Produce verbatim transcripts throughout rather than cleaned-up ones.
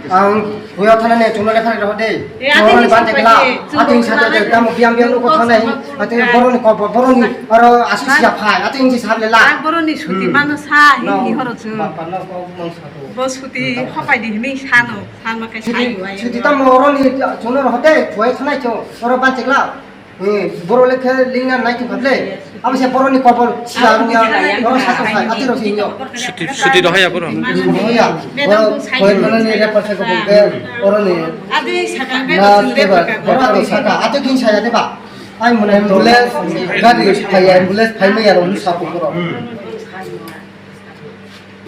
Ang uya thana ne chungno le phari rohde. E, ati ni sapai de, chungno le phari de. Tamo biang biang ko thana hi. Ati boroni ko boroni aro asu sia phai. Ati inji sab le la. Ang boroni suti mano sa hi hi horo chu. Ba pa no ko mang sa to. Bo suti khopai di hini sano. San ma kai sai uai. Suti tamo boroni chungno rohde. Uya thana chu. Oro ban chekla. Eh, borok le khe lingna nai tongkha le. Abo se borokni kopol sila rung ya. Borok sa tong sai, ati rok se hinyo. Suti, suti rohaya borok. Hmm, rohaya. Borok, borok mana ni refer se kopol ke, borok ni. Ati saka na, ke ba, borok aro saka, ati kin saya de ba. Ai mona ambulance, gari phai, ambulance phai maya rok ni sapu borok.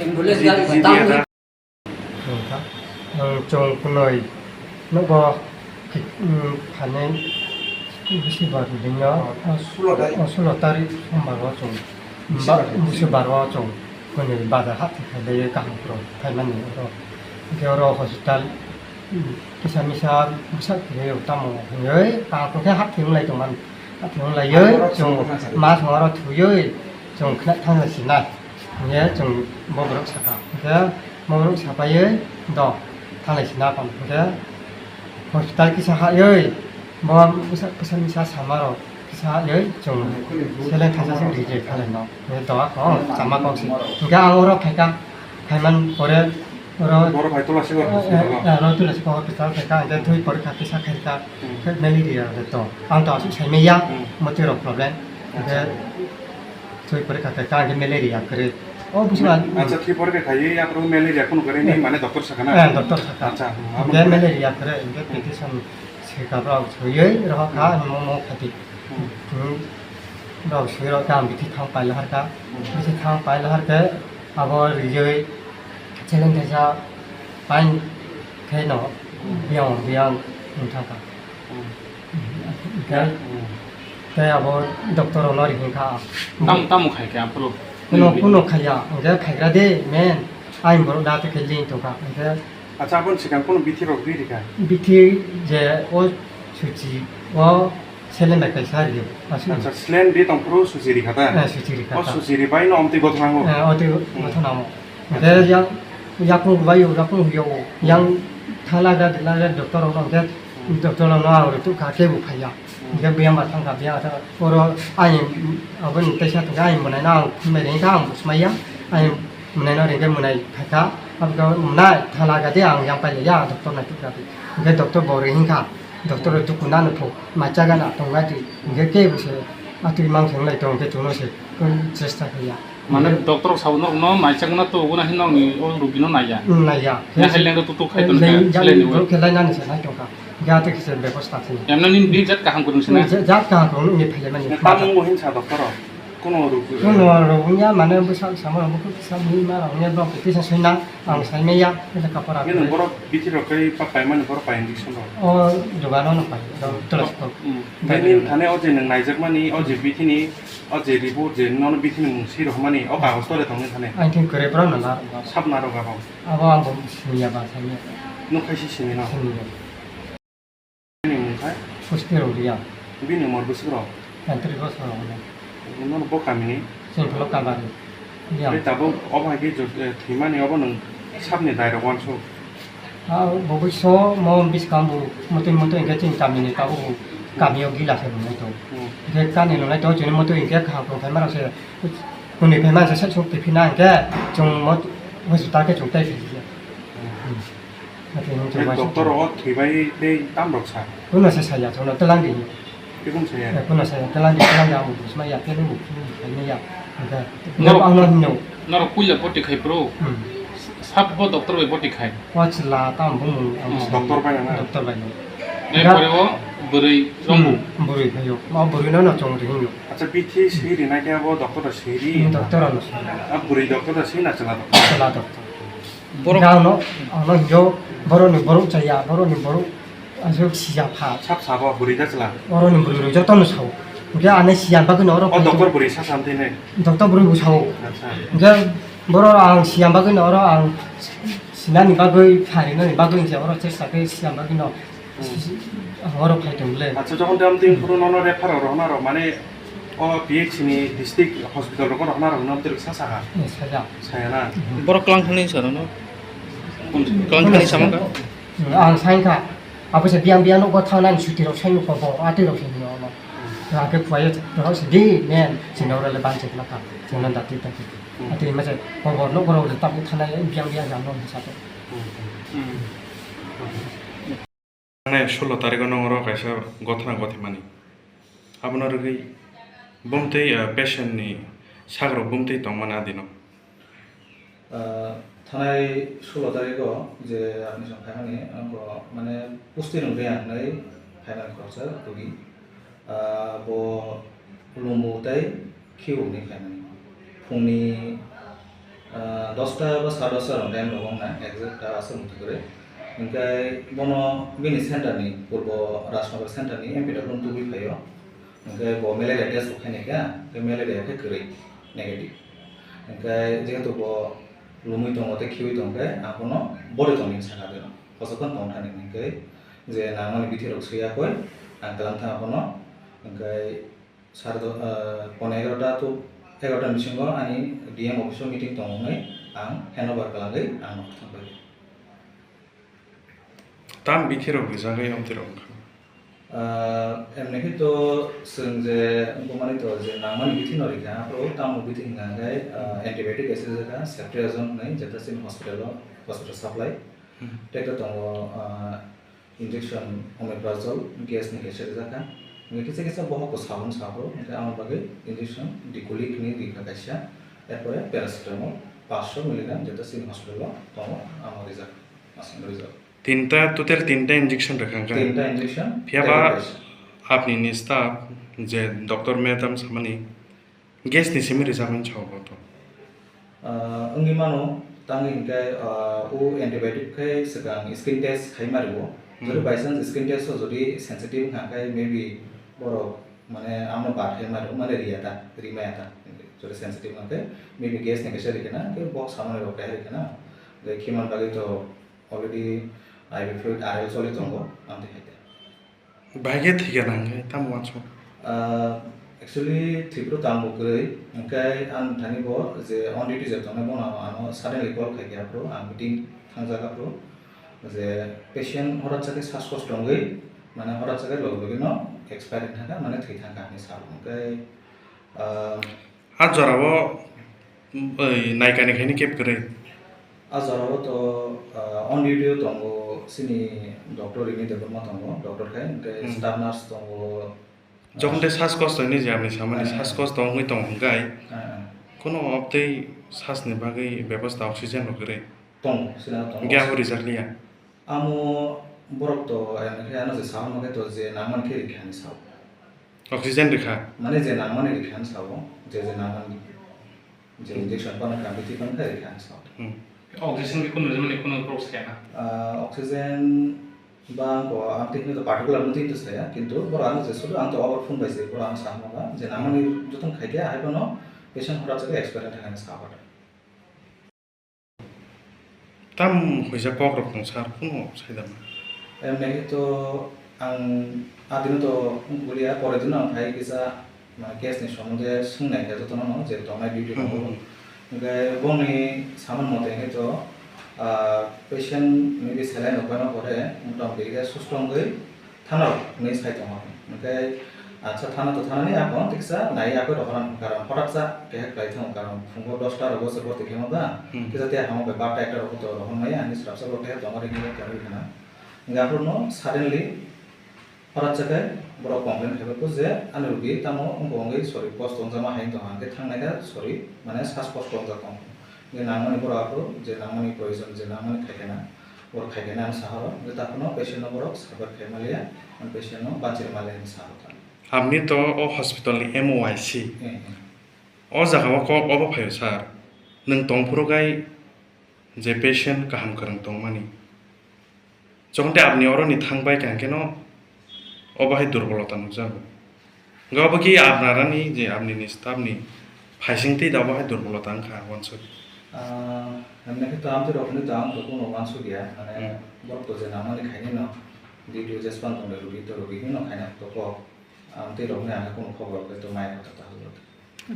Ambulance gari. Wngkha. Ang chwng kunui nukgo, ki-, um, phainai bisi bar bini o, o sulo tarik sombar o chwng, busi bar o chwng kunui bazar hapti khailaiwi kaham phuru phaimani oro. Hwnkhe oro hospital, um, kisa misa bwsak tongwi tamo hwnwi kaham khe hapti wnglai tongmani. Hapti wnglaiwi chwng ma thwng oro thwiwi chwng khna thangna sinai. Hwnkhe chwng bo borok saka. Hwnkhe Borok sapaiwi do thanglai sina tong hwnkhe hospital kisa haywi bo bwsa, bwsa misa sama rok kisa haywi chwng seleng thaisa se rijek thanglai no hwnkhe do ako chama kok se hwnkhe ang oro phaikha phaiman pore oro borok hai tula se hospital o. Eh, oro tula se hospital phaikha hwnkhe thwi porikha kisa khaikha malaria de to ang to aswk saimanya motwi rok problem hwnkhe. Thwi porikha khe kaham khe malaria kwrwi. O busu an. Acha, thwi porikha khaiwi yaphuru malaria phunu kwrwi ni mane doctor sakha na? Eh, doctor sakha. Acha, hmm, abo hwnkhe malaria kwrwi, hwnkhe petition swikha rok swiwi rohor kha, hmm, mo, mo khati. Hmm. Hmm. Rok swi rok khe ang bithi thang pailahar kha. Hmm. Bithi thang pailahar khe abo riwi challenge thaisa pain khe no biyang, biyang wng thang kha. Hmm. Tei, tei abo doctor rokno ri hwn kha. Tamo, tamo khai khe aphuru? Kuno, kuno khaiya, hwnkhe khaigra de, men, ayang borok da tei khe ling tongkha, hwnkhe. Acha, aboni swkang kunu bithi rok ri rikha? Bithi je o suchi o selen bai kaisa rio, aswk. Acha, selen ri tongphuru suchi rikha ta? Eh, suchi rikha ta. O suchi ri bai no omtwi gothanango? Eh, omtwi gothanango. Hwnkhe yang yakung bai o, yakung hwyo o. Yang thanglagra, dilagra doctor rokno hwnkhe doctor rokno ang rwtwk kha, kebo phaiya. Hwnkhe biyang ba thangkha, biyang thangkha. Oro ani aboni teisa tongkha, ani mwnaino ang phunbai ringkha, ang bwsmaiya. Ani mwnaino ringkhe mwnai phaikha. Aboni mwnai thanglagra de ang yang pailaiya, doctor naitugkha. Hwnkhe doctor bo ri hinkha, doctor rok dukhu nano thok, macha gana tongna di. Hwnkhe kebo se atwi mang se wnglai tong, hwnkhe chwngno se chesta khaiya. Mane doctor rok sabo norokno naichakna to obo na hinwi nokni o rugino naiya. Hmm, naiya. Ya hai lengdo tutuk khai ton kha, leng, ya, sileni borok khe lainani se nai tongkha. Ya te kisa bebosta se. Yamna ni, ni jat kaham kwrwng sina. Ni jat kaham kwrwng ni phailaimani. Tamung bo hinsa doctor rok. Kuno rug. Kuno rug ya mane bwsa sama rok kisa ni ma rok ya bok kisa soina ang saimaya ele kapara. Nini borok bithi rok kai pa paimani borok pai injection rok. O dogano no pai. Doctor rok. Hmm. Nini thane o je nwng naijakmani o je bithini O je report je nono bithini mung swi rohormani, o kagoj tole tongwi thani. Ang khe kwrwi borok no narwkgo. Sab narwk abo. Abo ang bo siniya ba saniya. Nwng khaisi sini no? Siniya. Bini mung khai? Pusti Rongria. Bini umor bwswk rok? Paitris bosor rok hwnwi. Nono bo kamini? Chini phulo Kabari. Tei tabuk obo hai khe jo-, eh, thwimani obo nwng sabni dairok uansuk? Ah, bo bwso mo bwskang bo motwi motwi hwnkhe chini kamini tabuk bo kamio gila khe rwnai tongo. Hmm. Hwnkhe kani rwnai tongo chini motwi hwnkhe kaham kaham phaima rok se kwnwi phaima se sat suk twi phina hwnkhe chwng mo hospital khe chwng tei phai ya. Hmm. Hwnkhe doctor o thwibai tei tam rok sa? Kuno se saya chwngno twlang di. Tei kung saya? Eh, kuno saya, telang di, telang di, amo bwsma ya, khe nung bo phunuk bo khaimai ya. Hwnkhe, norok, ang no hino. Norok puila boti khai phuru? Hmm. Sabo doctor bai boti khai? O chwla, tamo bumung, ang hmm, doctor bai nang na? Doctor bai nang. Erpore o bwrwi rok bo? Hmm, bwrwi phai o. O bwrwi no, no chong ri hino. Acha, bithi swi rinai khe abo doctor da swi ri? Hmm, doctor ano swi. A bwrwi doctor da swi na chwla doctor? Chwla doctor. Borok ang no, ang no hino, borok ni borok chaya, borok ni borok Aswk siya pha. Sab sabo bwrwi da chwla? Oro ni bwrwi rok joto no sao. Hwnkhe ani siya bagwi no oro. O phai doctor tong. Bwrwi sa sam twi nai? Doctor bwrwi bo sao. Acha. Hwnkhe boro ang siya bagwi no oro ang sinani bagwi pharinani bagwi hwnkhe oro chesta khe siya bagwi no. Hmm. Ang oro phai tong le. Acha, jokhon tei amtwi phuru nono refer rok rohorna rok mane o P H C ni district hospital rok rohorna rok no amtwi rok sa sakha? Eh, saya. Saya na? Hmm. Borok klang thani sa rwno? Klang thani sama kha? Ang sain kha, abo se biyang biyang nokgo thangnani suti rok saimung kha bo, atwi rok se hino ono. Ang khe khuaio, borok se di men, sini oro le banchi khna kha, sini dati dati. Atwi ma se kobor nokgo rok je tabuk thanai biyang biyang jang no hinsa to. Nai sulo tariko nong oro kaisa gothana gothimani. Abono rwgwi bumtwi, ah, patient ni sakrok bumtwi tongmani adino. Ah, thanai sulo tariko je apni song phaimani, angko mane pusti nung de ang nai phaimani khoroksa rogi. Ah, bo Lumu tei Khiu ni phaimani. Phungni, ah, dosta ba sade dosta rok time rok wngna exact ta aswk muitu kwrwi. Hwnkhe bono bini center ni, purbo Rajnagar center ni M P W tubui phaio. Hwnkhe bo malaria test bo khainai kha, hwnkhe malaria khe kwrwi, negative. Hwnkhe jehetu bo lumui tongo tei khiui tongkhe, ang bono body tongmani sakha deno. Kosokhon tongthani hwnkhe je nangmani bithi rok swi yakoi, ang tlang thang bono. Hwnkhe Sare do-, ah, pone egarota to egarota ni bisingo ani D M office o meeting tongo hwnwi ang handover kalangwi ang nokha thangbai. Tam bithi rok rijagwi amtwi rok wngkha. Ah, emni khe to chwng je wngmani to je nangmani bithi no rikha, aphuru tamo bithi hwnka khe, ah, antibiotic ase jaka, ceftriaxone hwnwi, jeta chini hospital o, hospital supply. Hmm. Tei to tongo, ah, injection omeprazole, gas ni kaisa rijak kha. Hingke kisa kisa bohok bo sabun saphuru, hingke amo bagwi injection Diclofenac ni rikha kaisa, erpore paracetamol paanch sho milligram, jeta chini hospital o tongo, amo rijak, aswk rijak. Tinta, total tinta injection rikha kha. Tinta injection, Phiya ba tablet kaisa. Apni ni staff je doctor madam samani, gas ni simi rijak mani sao bo to. Ah, wngwi mano, tangwi hinkhe, ah, o antibiotic khai swkang skin test khai mario. Hmm. Jodi by chance skin test o jodi sensitive wngkha khe maybe borok mane amno bad khai mario, mane riya ta, rimaya ta. Jodi sensitive wngkha khe maybe gas ni kaisa rikhe na, khe bok samani rok kaiha rikhe na. Tei khiman bagwi to already I V fluid R L choli tongo, amtwi hai ta. Bahai khe thwikha nang khe tamo uansuk? Ah, actually, thwipro tamo kwrwi, hwnkhe ang thani bo je on duty je tongnai bono ano suddenly call khai khe aphuru ang meeting thangjak aphuru je patient horat chakhe sas kosto wngwi mane horat chakhe logi logi no expire wng thangkha mane thwi thangkha hinwi sa hwnkhe, ah, A jorao, oi, naikani khaini kep kwrwi? A jorao to, ah, on duty o tongo, chini doctor Rini Debbarma tongo, doctor khai, hwnkhe Hmm. staff nurse tongo. Jokhon tei sas kosto hinwi je amni samani Ah, sas ah. kosto wngwi tong hwnkhe, Ah, ah. Kono obtwi sasni bagwi bebosta oxygen rok kwrwi? Tongo, chini tongo. Hwnkhe abo rijak liya? Amo borok to, eh, khe ano je sao, hwnkhe to je nangmani khe rikha hinwi sao. Oxygen rikha? Mane je nangmani rikha hinwi sao, je je nangmani. Je injection pano kha, bithi pano kha rikha hinwi sao. Hmm. Oxygen khe kunu rimani kunu borok saya na? Ah, oxygen ba ang ko, ang tei kunu particular muti to saya, kintu borok ano je sudu ang to over phone bai se, borok ano sa hwnba, je nangmani jotono khai khe, hai bono patient horat chakhe expire thang hinwi sa hwnba. Tam huijak kok rok tong sar, kunu sai da. Em, nai to ang adino to wngkha ya, pore dino ang phai kisa, ma, case ni somonde swngnai khe jotono no, je tongnai duty Hmm, rogo. Hmm. Hwnkhe bongni saman mote hwnkhe to, ah, patient maybe saline rok paima pore, motamoti khe susto wngwi, Thana rok hinwi sai tongo. Hwnkhe, acha, thana to thanani, a kono tiksa nai, a koi rohorna karon hotaksa keha khlai thango, karon phungo dosta rogo se borti khe ma ba, Hmm. kisa tia hamo bai barta ekta rogo to rohor maya, hinwi swrapsa borok keha tongo ri hinwi tongwi khana. Hwnkhe aphuru no suddenly hotaksa khe borok complain khai bo je ani rugi tamo wngkha wngwi sori kosto wngjama hai wngtong, hwnkhe thangnai kha sori, mane sas kosto wngjak tong. Hwnkhe nangmani borok aphuru je nangmani proyojon, je nangmani khaikhe na, Borok khai khe nang sa horo, hwnkhe takhorno patient no borok sabar khai maliya, patient no banchiri maliya hinwi sa horo. Apni to o hospital ni M O I C. Eh, eh. O jaga o kok obo phaio sir. Nwng tong phuru gai je patient kaham kwrwng tongmani. Jokhon tei apni oro ni thang bai kha hwnkhe no obo hai durbolota nukjago. Hwnkhe obo khe apnarani je apni ni staff ni phaising tei da obo hai durbolota wngkha uansuk. Ah, hwnwi khe to amtwi rok hwnwi to ang to kunu uansuk ya, mane Hmm. borok to je nangmani khainai no, D D O jespan tong le rwgwi to rwgwi hwnwi no khaina to kok. Amtwi rok hwnwi ang khe kunu khobor rok to mai kha to ta hwnwi.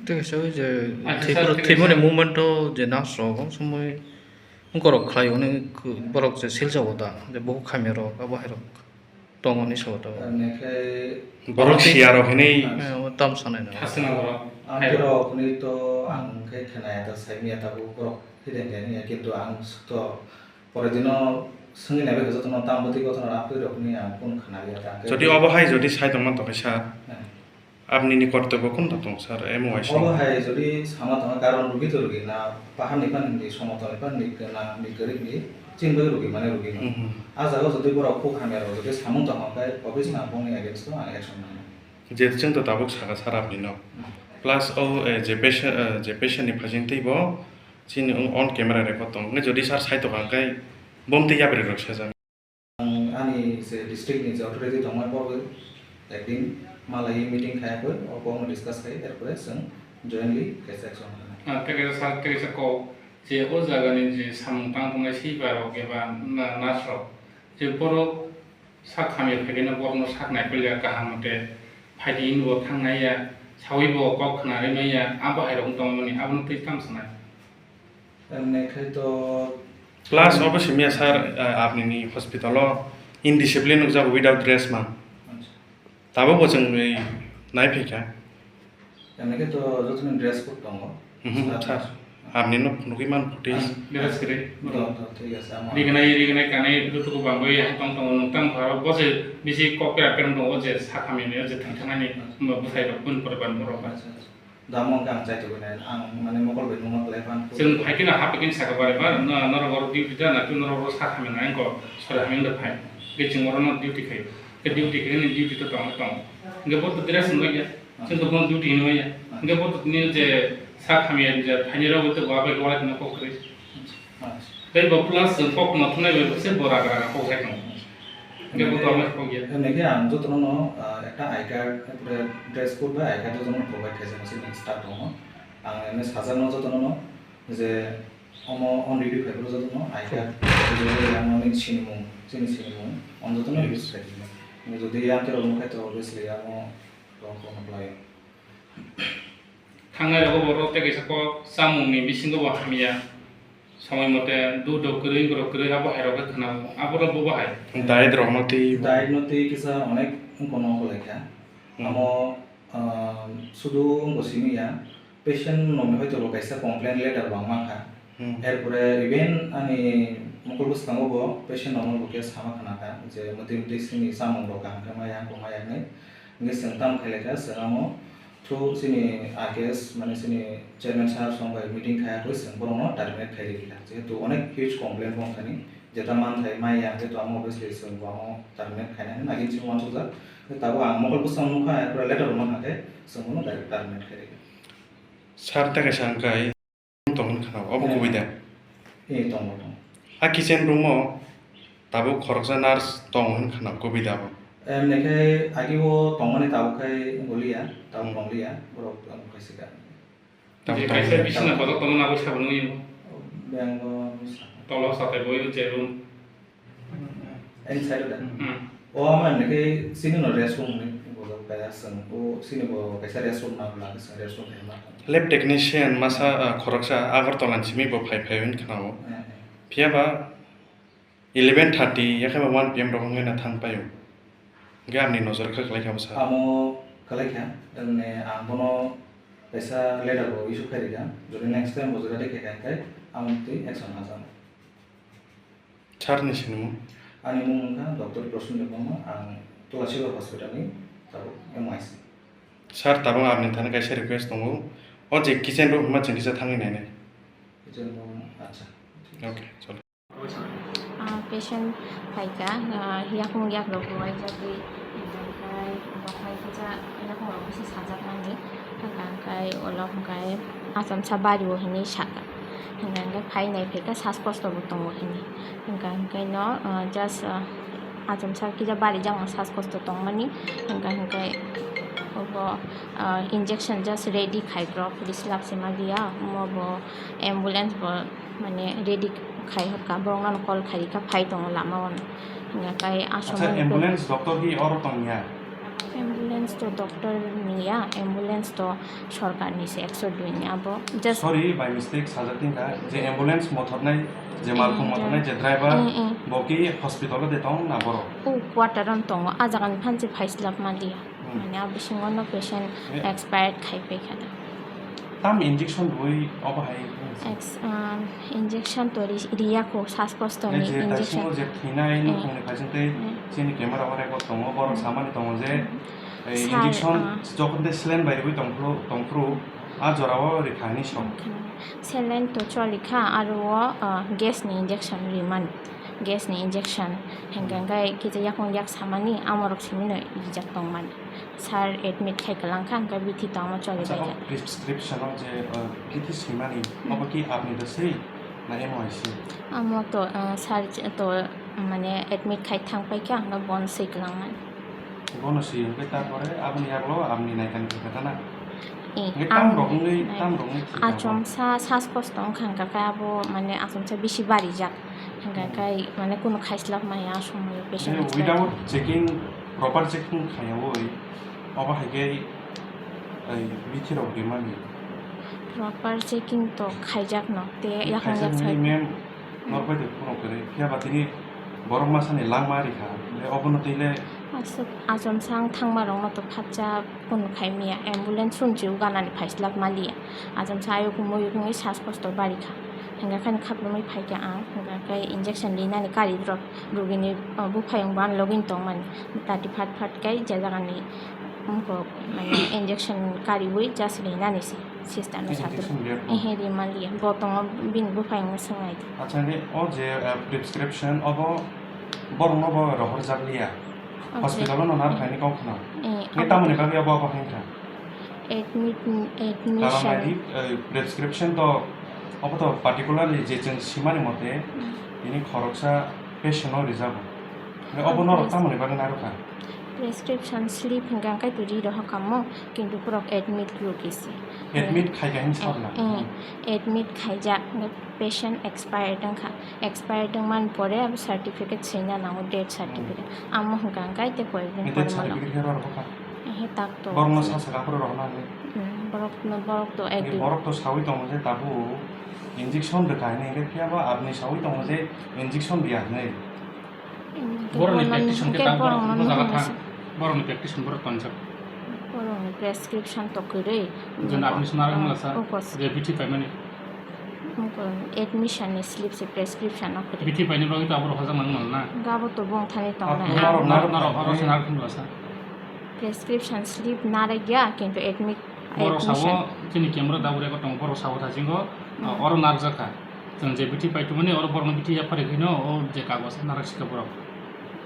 Tei kaisa o je Acha, thwipro-, sir, thwimani sir. Movement o je nurse rok, o somoi Wngkorok khlai hwnwi borok je silsa o da, je bukhuk hamya rok, abo hai rok tongo hinwi sa o da. Hinwi khe borok siya rok hinwi. Eh, o tam sanai na. Hasina borok. Ang borok ni to ang khe khna ya ta, sai miya ta bo borok hideng ya, kintu ang to pore dino swngwi nai bai jotono tam bwtwi gothona rw phai rok ni ang kun khna ya ta. Jodi obo hai jodi sai tongma to kaisa. Eh. Apni ni kortobyo kunta tong sir, M O I C. Obo hai jodi sama tongo, karon rugi to rugi na, pahar ni phan ni, somoto ni phan ni, gwnang ni, gwerib ni, chini bagwi rugi mane rugi no. Mhm. A jaga o jodi borok khuk hamya rok jodi samung tong khe, obviously ang bongni against o ang action nang. Jeto chwng to tabuk saka sir apni no. Mhm. Plus o, eh, je patient, eh, je patient ni phajing tei bo chini on camera record tong. Jodi sir sai tong kha khe bom tei yapri rok sajak. Ang ani je district ni je authority tongmani borok ekdin malai meeting khai koi, o kokno discuss khai, erpore chwng jointly kaisa action lainai. Ah, tei kaisa, tei kaisa kok je o jaga ni je samung tang tongnai swiper rok eba na-, nurse rok je borok sak hamya phaikheno borokno sak naikolya kaham mote phaidi hinwi bo thangnai ya, sawi bo kok khna rimai ya, abo hai rok wng tongmani abono twi tam sanai. Emne khai to plus obo simiya sir, eh, apni ni hospital o indiscipline nukjago without dress man. Acha. Tabuk bo chwng nai phaikha. Emne khai to joto ni dress code tongo. Mhm, sir. Sir. Apni no nugwi man phuti. Dress kwrwi. To, to, thik ase, amo. Rignai, rignai, kanai, joto ko bangwi hai tong tongo, nung tang pharo, bo se bisi kok kera perang tongo, je sakha mene, je thang thang ani, bwsai rok, bun pore ban borok. Acha, acha. Damo hwnkhe ang chaitugwi nai, ang mane mokol bai nungma kwlai phan. Chwng phai kheno ha phai kheno saka bari ba, no-, norok oro duty da na, norok oro sak hamya nai wngkha, sori hamya wngkha phai. Hwnkhe chwng oro no duty khai. Hwnkhe duty khai ni duty to tong tong. Hwnkhe bo to dress wngya. Chwng to bono duty hinwi ya. Hwnkhe bo to tini je sak hamya je phaini rok to bo abai wala kheno kok kwrwi. Tei bo plus chwng kok no thunai bai se bo ragra ragra kok hai tongo. Hwnkhe bo to amai kok ya. Hwnkhe ang jotono no, ah, ekta I card, erpore dress code bai I card jotono provide khaijak chini staff rokno. Ang ene sajak no jotono no je omo on duty phai phuru jotono I card, je omo nini sinimung, chini sinimung, on jotono use khaijak. Jodi yang khe rok nukhai to obviously amo rok kok no khlai. Thangnai rogo borok tei kaisa kok chamungni bisingo bo hamya. Somoi mote dudok kwrwi, borok kwrwi abo hai rok khe khwnao. Abo rok bo bahai. Diet rok no twi. Diet no twi kisa onek wngkha no kholai kha. Hmm. Amo, ah, sudu wngbo simi ya. Patient no hoito bo kaisa complaint letter bo ang mankha. Hmm. Erpore even ani mokol bwskango bo patient no bo khe sama khna kha je mwtwi mwtwi sini chamung rok kaham khe maya, wngkha maya hinwi. Hwnkhe chwng tamo khailai kha, chwng amo through chini R K S, mane chini chairman sir song bai meeting khai, aboni chwng borokno terminate khai rikha. Jehetu onek huge complaint bo wngkha ni, jeta manthai maya, jehetu amo obviously chwng bo amo terminate khainani nagin chini uansukjak. Tabuk ang mokol bwskango nukha, erpore letter rwma kha khe chwng bono direct terminate khai rikha. Sir, tei kaisa hwnkhe tong hwn khna, obo kubui da? Eh, tongo, tongo. A kitchen room o tabuk khoroksa nurse tong hwn khna, kubui da bo? Em, nekhe agi o tongmani tabuk khai wngkoliya, tabuk tongliya, borok tong khai sika. Tabuk je kaisa tongliya, bisina tabuk kotor tongmani abo sabo nungya bo. Beng bo misa. Tolo satai bo je room. Ani side o da? Hmm. O ama ni khe sini no rest room ni bojak kaya seng. O sini bo kaisa rest room na bla kaisa rest room ma. Lab technician masa, ah, khoroksa Agartala ni simi bo phai phai hwn khna o. Hmm. Phiya ba eleven thirty ya khe ba one P M rok wngwi na thang pai o. Hwnkhe amni nojor khe kwlai kha bwsa. Amo kwlai kha, wngni ang bono kaisa letter bo issue khai rikha. Jodi next time bo jora de khe kha khe ang twi action lajakno. Sir ni sinimung? Ani mung wngkha Doctor Prasun Debbarma, ang Tulasibar Hospital ni tabuk M O I C. Sir, tabuk ang nini thani kaisa request tongo. O je kitchen room hwnma chwng kisa thangwi nainai. Kitchen room, acha. Okay, chalo. Ah, patient phaikha, ah, yakung yak rok bo waijagwi, hwnkhe, hwnkhe yakung rok bisa sajak nani, hwnkhe ulo hwnkhe achomsa bari o hinwi sakha. Hwnkhe phai nai phaikha, saskosto bo tongo hinwi. Hwnkhe, hwnkhe no, ah, just, ah, achomsa kisa barijakno saskosto tongmani. Hwnkhe, hwnkhe obo, ah, injection just ready khai borok, police lab se ma liya, omo bo ambulance bo mane ready khai hokha, borok no call khai rikha, phai tongo lama o. Hwnkhe, acha, ambulance doctor hi oro tongya? Ambulance. To doctor ni ya, ambulance to sorkar ni se, ekso dui ni abo just. Sorry, by mistake sajak tingkha, je ambulance mothornai, je malkhung mothornai, je driver, eh, eh, bo ki hospital o de tong na borok? O quarter o tongo, a jaga ni phan se phaislap maliya. Hmm. Mane a bisingo no patient, eh, expired khai paikha da. Tam injection rwi obo hai? Ex-, um, injection to ri-, riya kho, sas kosto ni je injection. Taisingo je thwinai, eh, nukhungni phaising tei, eh, chini camera o record tongo, borok samani tongo je, eh, sir, injection, ah, jokhon tei saline bai rwui tongphru, tongphru, a jora o rikha hinwi song. Saline to choli kha, aro o, ah, gas ni injection rimani. Gas ni injection, hingkha hingkhe kisa yakung yak samani, amorok simino rijak tongmani. Sir admit khai kwlangkha, hingkhe bithi tongma choli baikha. Acha, o prescription o je, uh, bithi swimani, hmm, obo ki apni da swi na M O I C? Amo to, uh, sir to, mane admit khai thang paikha, hingkhe bono swi kwlangmani. Bono swi hingkhe tarpore aboni yagulo apni naikani khe khata na? Eh, hingkhe tam rok wngwi, tam rok wngwi thika bo? Achomsa sas kosto wngkha, hingkha khe abo mane achomsa bisi barijak. Hingkha khe mane kunu khaislap maya a somoyo patient. Without checking, proper checking khaiyaui, obo hai khe, ei, bithi rok rimani. Proper checking to khaijak no, te yakung yak sai. Ma'am, norok bai de phone kwrwi, phiya ba tini borok masa ni langma rikha, le obono twi le. Aswk achomsa ang thangma rokno to phatsa. Kunu khai maya, ambulance sumchi o ganani phaislap maliya. Achomsa ayuk muyuk wngwi sas kosto barikha. Hingkha khe khapnwi phaikha ang, hingkha khe injection linani kari rok rugini, uh, buphayung ban login tongmani. Tati phat phat khe je jagani wngkok, mane, injection kariwi just linani se, sister no saduk. Injection riyakho? Ehe, rimaliya. Bo tongo bini buphayung swngnai. Acha, hingkhe o je, uh, prescription obo borokno bo rohorjak liya? Hospital o no narwkhaini kok khna. Eh, nge tamoni bagwi abo abo hai kha? Admit, admission. Karon naidi, eh, prescription to, obo to particularly je chwng simani mote, hmm, tini khoroksa patient no rijago. Nge obo norok tamoni bagwi narwkha? Prescription slip hingkha khe to ri rohor kamo, kintu borok admit rwgwi se. Admit khai kha hin sabla? Eh, eh, admit khaijak, patient expired wngkha. Expired wngmani pore abo certificate swina nango, death certificate. Hmm. Amo hwnka hwnkhe tei koi din. Death certificate khe rw rw kha? Ehe, tak to. Borokno sa saka phuru rw rw nani? Hmm, borokno, borok to ek dui. Borok to sawi tongo je tabuk injection rwkha hinwi, hwnkhe phiya ba aboni sawi tongo je injection riya hinwi. Hmm, borokni prescription khe borokno ta borok nukho jaga thang. Borokni prescription borok tonjak. Borokni prescription to kwrwi. Jani aboni swnaro hwnla sa, o kos. Je bithi paimani. Admission ni slip se prescription o kwrwi. Bithi paini bagwi to abo rok hojak nang mano na? Gabo to bong thani tong nai. Norok, norok, norok, norok se narwk hwnba sa. Prescription slip narwk ya, kintu admit, borok admission. Sabo chini camera da ure ko tong, borok sabo thasingo, hmm, oro narwk jakha. Chwng je bithi pai tongmani, oro borokno bithi yapharwi khwino, o je kagoj narwk sikha borok.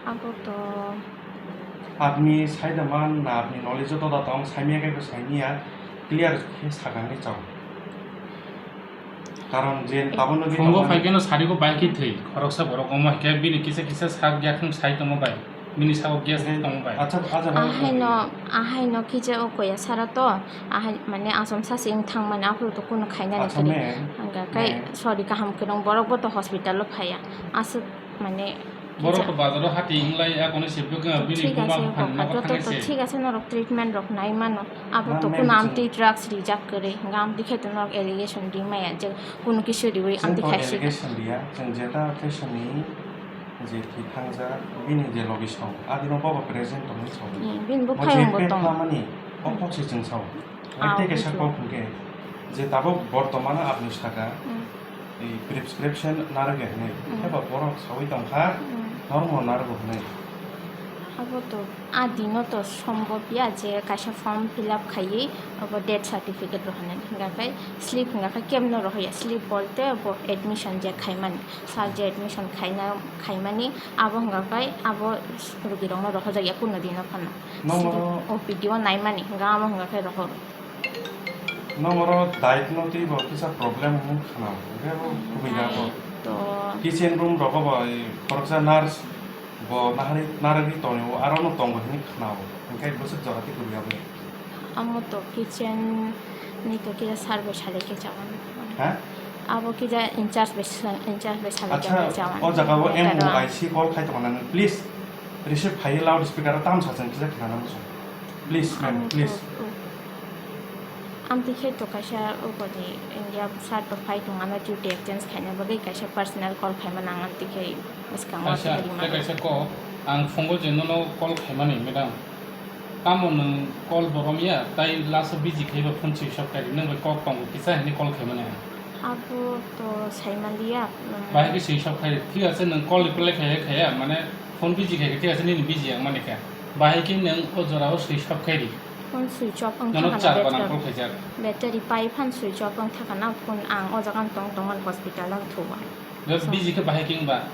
Abo to. Apni saida man na apni knowledge o doda tong, saimya khe saimya, clear khe sakangni chao. Karon je tabukno di phungo tabukno phai khe no sari go bai khe thwi, khoroksa borok omo hai khe bini kisa kisa sak yakhwng sai tongma bai, bini sago gas tongo bai. Acha, acha, ahaino, ahaino kisa o koya sara to, ahai mane achomsa se wng thang mani, aphuru to kunu khainani kwrwi. Acha, ma'am. Hwnka khe, ma'am, sorry, kaham kwrwng borok bo to hospital o phaiya. Aswk mane. Borok to bazaro hati hinglai, a kono se bwkha bini buma buphan nogo thangse. Thik ase, norok treatment rok nai mano. Abo to kuno amtwi drugs rijak kwrwi, hwnka amtwi khe to norok allegation ri maya je kuno kisa riwi amtwi khaisi. Allegation riya, chwng jeta patient ni je thwi thangjak, bini je logi song, adino bobo present tongwi song. Hmm, bini buphayung bo tong. Mani, o kok se chwng sao. Tei kaisa kok hwnkhe, je tabuk bortomano apni saka, hmm, i prescription narwk ya hinwi. Hmm. Heba borok sawi tongkha, hmm, normo narwgo hinwi. Abo to, a dino to sombob ya je kaisa form fill up khaiwi abo death certificate rw hinwi. Hingkha khe slip hingkha khe kebno rohor ya. Slip bolte abo admission je khaimani. Sir je admission khaina, khaimani abo hingkha khe abo rugirokno rohorjak ya kuno dino phano. Nong oro O P D o naimani, hingkha amo hingkha khe rohor. Nong oro diet no twi bo kisa problem hwn khna, hingkhe bo kubui da bo. Diet to. Kitchen room rogo bo, eh, khoroksa nurse bo nahari, narwgwi tongo, aro no tongo hinwi khna o. Hingkhe bwswk jora tei kubui abo. Amo to kitchen ni to kisa sir bai salai khe chawan. Ha? Abo kisa in charge bai sa-, in charge bai salai khe chawan. Acha, o jaga o M O I C call khai tongo nang, please receive khai loudspeaker o tamsa chwng kisa khna na muchung. Please, ma'am, please. Amtwi khe to kaisa uboni India side o phai tong, ano duty exchange khaina bagwi kaisa personal call khaimani ang amtwi khe bwskango. Kaisa, tei kaisa kok, ang phungo je nono call khaimani, madam. Tamo nwng call bo romya, tai last o busy khaiba phone switch off khaidi, nwng bai kok tongo kisa hinwi call khaimani ang. Abo to saimaliya, mm. Bahai khe switch off khai, thik ase, nwng call reply khaiya khaiya, mane phone busy khai khe, thik ase, nini busy ang mani khe. Bahai khe nwng o jora o switch off khai di. Phone switch off wng thangkha na battery. Nono char banang call khaijak. Battery pai phan switch off wng thangkha na phone, ang o jaga tong tong hospital ang thuwa. Just busy khe bahai khe wngba?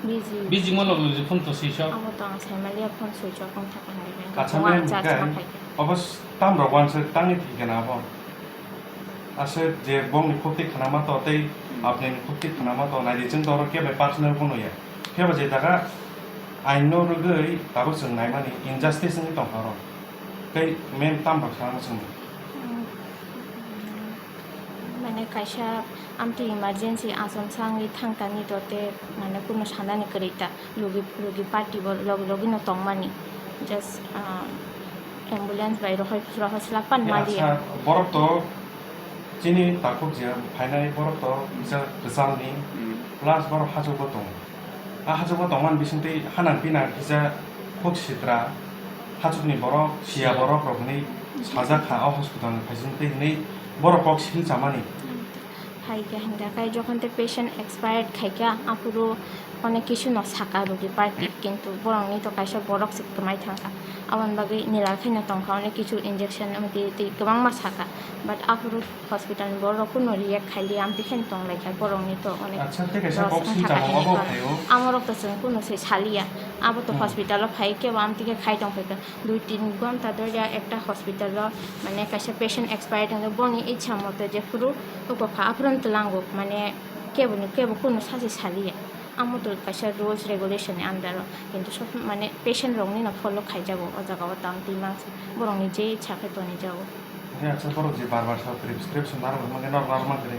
Busy. Busy mo log log phone to switch off. Abo to ang saimaliya phone switch off wng thangkha na. Acha, ma'am, charge ma khai. Obo tam rok wansa tangwi thikhe na abo. Aswk je bongni khukti khwnama to tei apnini khukti khwnama to naidi, chwng to oro kebo personal phone ya. Kebo je jaga aino rwgwi tabuk chwng naimani injustice wngwi tongkha oro. Tei ma'am tam rok sana chwngno. Mane kaisa amtwi emergency achomsa wngwi thangkani to tei mane kunu sanani kwrwi ta. Logi, logi party bo logi logi no tongmani. Just, ah, ambulance bai rohoi, rohoi sla pan maliya. Acha, borok to chini takhuk je phainai borok to kisa kwchalni, plus borok hachuk bo tongo. A hachuk bo tongmani bisingtwi hanang pinang kisa khuk sitra, hachukni borok, siya borok rok hinwi sajak kha o hospital ni phaising twi hinwi borok kok sil chamani. Phaikha hinkha khe jokhon tei patient expired khaikha, aphuru onek kisu no saka rogi party, kintu borokni to kaisa borok se kwmai thangkha. Aboni bagwi nilal khaino tongkha, onek kisu injection, omo twi, twi kwbangma saka, but aphuru hospital ni borok kunu react khailiya, amtwi khe tonglaikha borokni to onek. Acha, tei kaisa loss kok wngkha silchamo hinwi abo kha. Phaio? Amorok to chwng kunu se saliya, abo to hospital o phai kebo amtwi khe khai tongphaikha. Dui tin ghonta dhoriya ekta hospital o, mane, kaisa patient expired wngkha, boni ichha moto jephuru ukokha aphuru twlango, mane, keboni kebo kunu sachi saliya. Amo to kaisa rules regulation ni under o, kintu sob, mane, patient rokni no follow khaijago o jaga o, tamo twi mangsa borokni je ichha khe tonijago. Hwnkhe acha borok je bar bar sa prescription narwk hwnma khe norok narwk mankha de?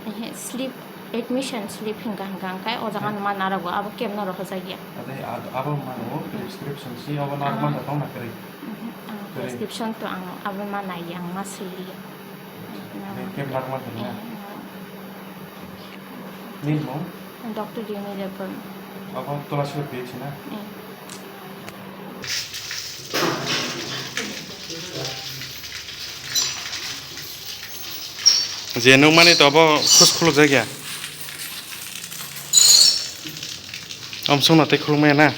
Ehe, slip, admission slip hinkha hinkha hwnkhe o jaga no ma narwgo, abo kebo no rohorjakya. Abo mano prescription si obo narwk mankha tongna kwrwi. Mhm, ang prescription to ang abo ma naiya, ang ma swiliya. Kebo narwk mankha na? Nini mung? Doctor Rini Debbarma. Abo Tulashwar P H C na? Eh. Je nukmani to abo khus khuluk jakya. Omsongno tei khulukmaya na?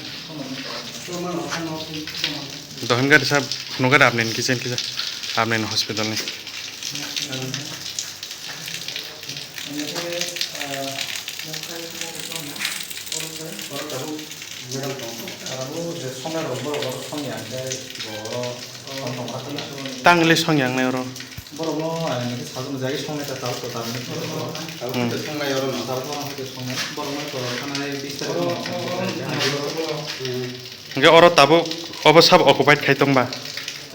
Dohon gari sa phunukgari apnini kisa kisa apnini hospital ni. Tang le song yang nai oro. Borokno ang nokhe sajwk jagwi songnai ta tabuk to tabuk. Hmm. Tabuk to songnai oro no, tabuk to songnai. Borokno to thanai bis tarik no. Hwnkhe oro tabuk obo sabo occupied khai tongba?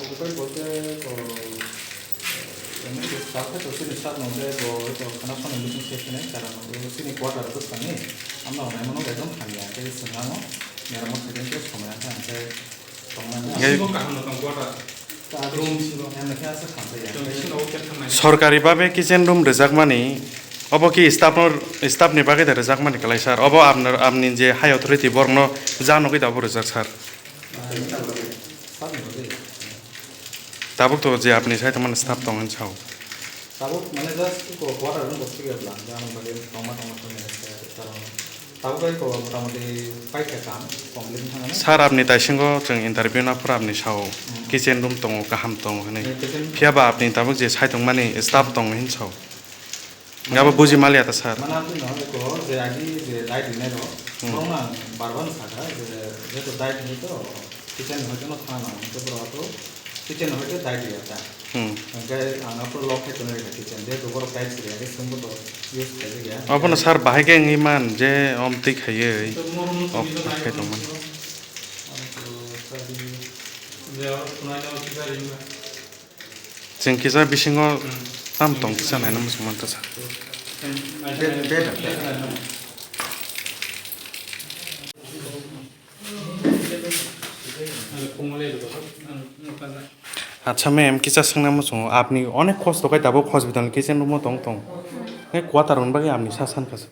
Occupied bolte to, eh, emni to staff khai to chini staff no hwnkhe bo to khana soni meeting se khenai, karon chini quarter bwskangni amno hwnai mano ekdom hamya, tei chwng ano meramot khaikhe somoi wngkha, hwnkhe Hwnkhe sorkari babe kitchen room rwjakmani, obo ki staff no, staff ni bagwi da rwjakmani kwlai sir? Obo apnar, apni je high authority borokno ja nugwi da obo rwjak sir? Tabuk to je apni side mani staff tong hwn sao. Tabuk mane just ko quarter room bwswk ya bwla, je amoni bagwi tongma tongma tongma karon. Tabuk bai ko motamoti paikha kam complete wngkha nani. Sir, apni taisingo chwng interview na phuru apni sao, hmm, kitchen room tongo, kaham tongo hwnwi. Eh, kitchen. Phiya ba apni tabuk je sai tongmani staff tongo hini sao. Abo buji maliya ta, sir. Mane amtwi no ko je agi je diet rinai rok, hmm, borokno ang bar bar sakha je, jeto diet hinwi to kitchen ni hoite no thangna nango, hwnkhe borok to kitchen ni hoite diet riya ta. Hmm. Hwnkhe ang aphuru lock khai tonwi rwkha kitchen, jehetu borok diet siriya, hwnkhe chwngbo to use khaijak ya. Obono sir bahai khe wngwi man je omtwi khaiwi off khai tongmani. Chwng kisa bisingo tam tong kisa naina muchung manta sir. Be, be, be. Acha ma'am, kisa swngna muchungo, apni onek kosto khai tabuk hospital ni kitchen room o tong tong. Nai quarter rwna bagwi apni sa san kha se.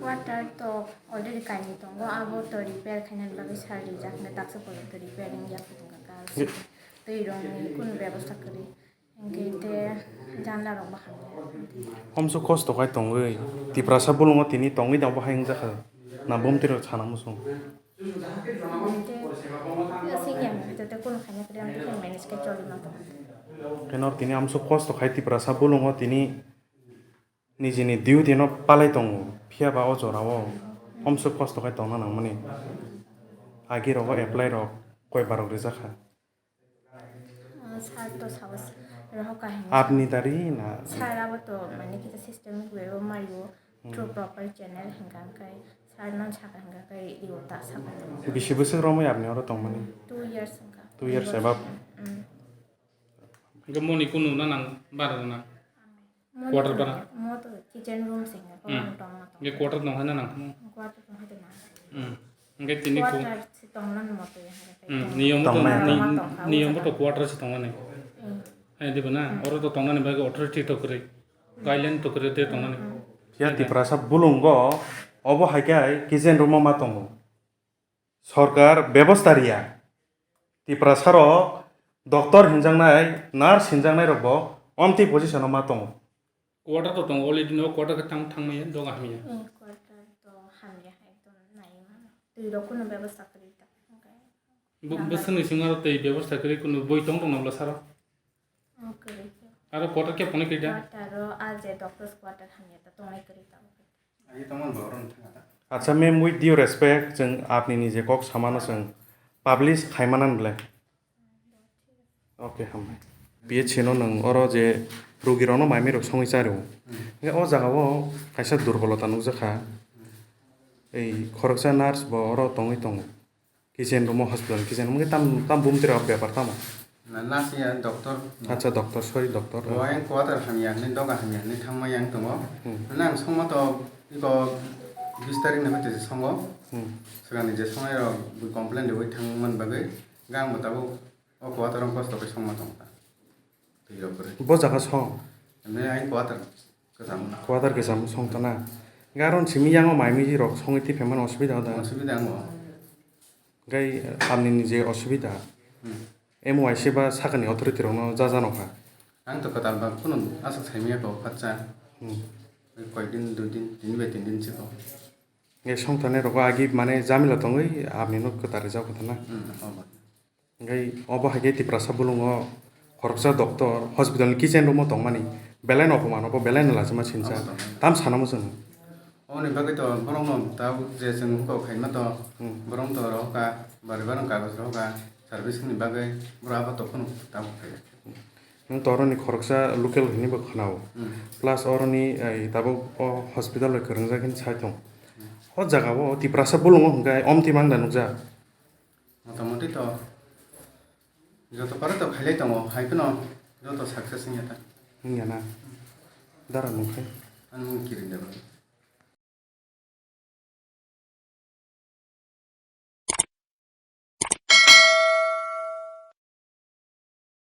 Quarter to already kainwi tongo, abo to repair khainani bagwi sir rijak, hwnkhe taksa kolom to repair wngya, hwnkha ka. Twi rokni kunu bebosta kwrwi, hwnkhe te janla rok bo hamya. Homso kosto khai tongwi, Tiprasa bolongo tini tongwi tongbo hai wngjakha, na bumtwi rok sana muchung. Hwnkhe, singya hwnkhe te kunu khaina kwrwi, ang khe manage khai choli ma tongo. Khe nor tini amso kosto khai Tiprasa bolongo tini nijini duty no palai tongo, phiya ba o jora o homso kosto khai tongna nangmani. Agi rogo apply rok koi barok rijak kha. Ah, sir to sawa s-, roho kahini. Apni dari na? Sir abo to mane kita system way o mario Hmm. through proper channel hingka kai sir non saka hingka kai rio ta saka. Bisi bwswk romwi apni oro tongmani? Two years hingka. Two years above? Mm. Hingke moni kunu na nang bara na? Quarter bara? Mo to kitchen room se hingka, Hmm. Quarter tong hai na nang? Quarter tong hai na. Hmm. Hingke tini ko Quarter se tong na mo to ya hingka. Hmm. Niyom to, Tong maya. Ni-, niyom to quarter se tong na ni. Hmm. Hai diba na? Hmm. Oro to tong na ni bagwi authority to kwrwi. Guideline to kwrwi te tong na ni. Hmm. Ya Tiprasa bolongo obo hai khe kitchen room o ma tongo. Sorkar bebosta riya. Tiprasa rok doctor hinjaknai, nurse hinjaknai rok bo omtwi position o ma tongo. Quarter to tongo, already no quarter khe tang, thang maya, doga hamya. Eh, quarter to hamya, ekdom nai ma. Twi rok kuno bebosta kwrwi ta. Bo-, bwswk ni simi aro twi bebosta kwrwi kuno boi tong tong nabla saro? Oh, kwrwi. Aro quarter khe phone kwrwi da? Quarter o, a je doctors quarter hamya ta, tongnai kwrwi ta. Acha, ma'am, with due respect, chwng apni ni je kok samano chwng publish khaimana nle. Okay, hambai. P H C no nwng oro je rugi rokno mai mai rok songwi chario. Hmm. Hingke o jaga o kaisa durbolota nukjakha. Hmm. Ei khoroksa nurse bo oro tongwi tongo. Kitchen room o hospital kitchen room hwnkhe tam, tam bumtwi rok bepar tamo? Na, nurse ya, doctor. Acha, doctor, sorry, doctor. Bo ayang quarter hamya hinwi, doga hamya hinwi thangma yang tongo. Hmm. Nang songma to iko bis tarik ni hoite songo. Hmm. Swkangni je songnai rok bo complain riwi thangmani bagwi gang bo tabuk o quarter o kosto khe songma tongkha. Twi rok kwrwi. Bo jaga song? Emne ayang quarter kwcham. Quarter kwcham song tana. Garon simi yango mai miji rok songwi twi phaimani osubida da? Osubida wngo. Gai tamni ni je osubida. Hmm. M Y C ba sakani authority rokno jajanokha. Ang to kwtal ba phunu aswk saimanya to phatsa. Hmm. Koi din, dui din, tin bai tin din chikho. Gai songthani rogo agi mane jamila tongwi apni no kwtal rijak kha na. Hmm, obo. Gai obo hai khe Tiprasa bolongo khoroksa doctor hospital ni kitchen room o tongmani belai no opomano bo belai no lachima sincha. Obo tongmani. Tam sana muchung. Oboni bagwi to borokno tabuk je chwng kok khaima to, hmm, borok to rohorkha, bari borok kagoj rohorkha, service ni bagwi borok abo to phano tabuk khaio. Nwng to oroni khoroksa local hinwi bo khwnao. Hmm. Plus oroni, ai, tabuk o hospital bai kwrwngjak hinwi sai thung. Hmm. O jaga o Tiprasa bolongo hwnkhe omtwi mang da nukjak. Motamoti to joto paro to khailai tongo, hai phano joto success wngya ta. Wngya na? Dara nung khe? Ang nung Kirin Debbarma.